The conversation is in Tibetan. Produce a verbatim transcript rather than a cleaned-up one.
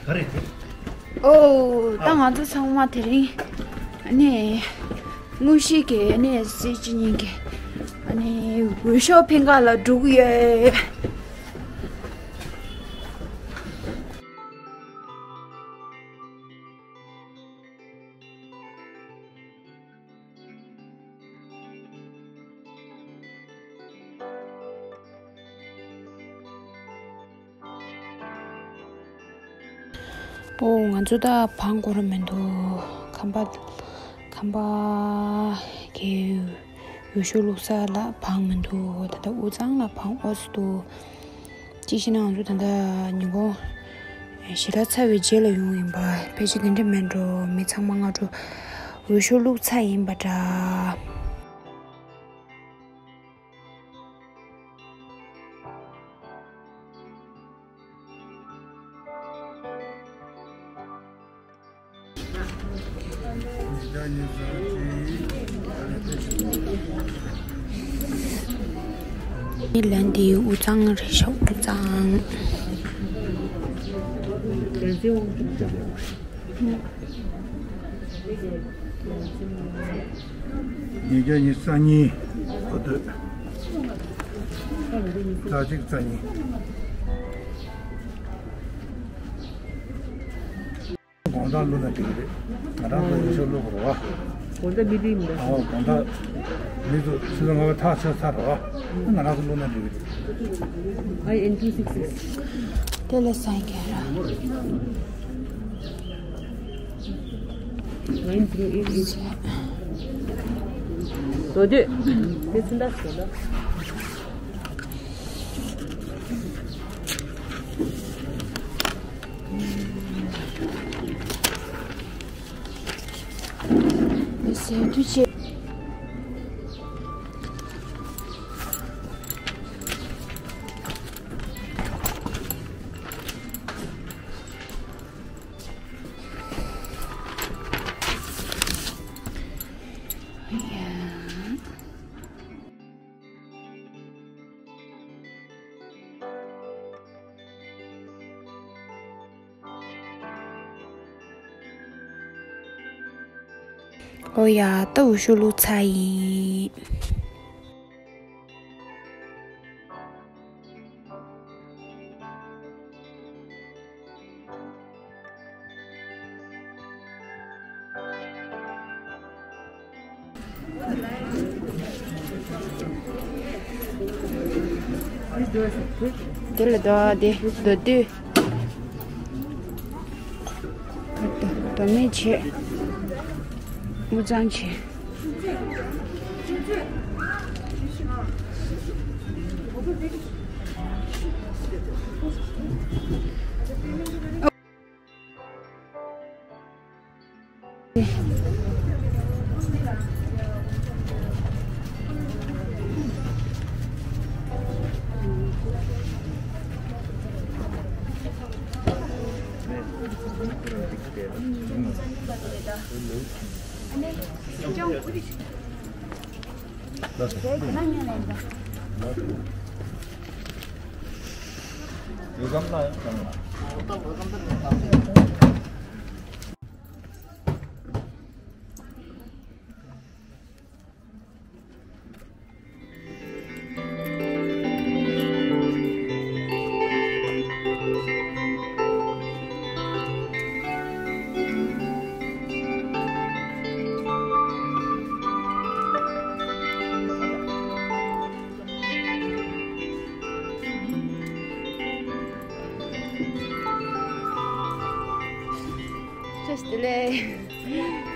ག་རེ་རེད། ཨོ། ད་ང་ཚོ་ཚང་མ་དེ་རིང་ཨ་ནི་དངོས་གཞི་གི་ཨ་ནི་སྲིད་སྤྱི་གཉིས་ཀྱི་ཨ་ནི་འོས་ཤོག་འཕེན་ག་ལ་འགྲོ་གི་ཡོད། ཨོ། ང་ཚོ་ད་བང་གོ་ར་མི་འདུག་ཁམས་པ་ཁམས་པ་གི་འོས་ཤོག་བླུགས་ས་ལ་བང་མི་འདུག་ད་ལྟ་དབུས་གཙང་ལ་བང་ཨོ་སི་འདུག་ཅི་ཞིག་ན་ང་ཚོ་ད་ལྟ་ཉིན་གུང་ཞེ་དྲག་ཚ་བའི་རྗེས་ལ་ཡོང་ཡིན་པ། ཕལ་ཆེར་དེ་འདྲ་མིན་འགྲོ། མི་ཚང་མ་སྔ་དྲོ་འོས་ཤོག་བླུགས་ཚར་ཡིན་པ་འདྲ། ལན་དེ་དབུས་གཙང་རེད་ཤག་དབུས་གཙང་། ཉིས་བརྒྱ་ཉི་ཤུ་རྩ་གཉིས་གོ་ཐོས། རྩ་གཅིག་རྩ་གཉིས། དགོང་དག་བླུགས་ན་འགྲིག་གི་རེད། ང་རང་ཚོ་འོས་ཤོག་བླུགས་དགོས་རེད་བ། དགོང་དག་མི་འགྲིག་མི་འདུག་ཨོ། དགོང་དག་མི་ཚོ་ཆུ་ཚོད་ལྔ་པ་ཐག་ཆོད་ཚར་རེད་བ། ང་རང་ཚོ་བླུགས་ན་འགྲིག་གི་རེད། I N two six six. དེ་ལས་སང་ག་ར། Nine zero eight eight. དོ་དོད། དེ་ཚོ་འདྲ་ཞིག་ལ། ཟས་དུས་ཆེ། ཨོ་ཡ། ད་འོས་ཤོག་བླུགས་ཚར་ཡིན། དེ་ལ་དོ་དེ་དོ་དུས། དོ་མེད་བྱེད། དབུས་གཙང་བྱེད། བཀྲ་ཤིས་བདེ་ལེགས།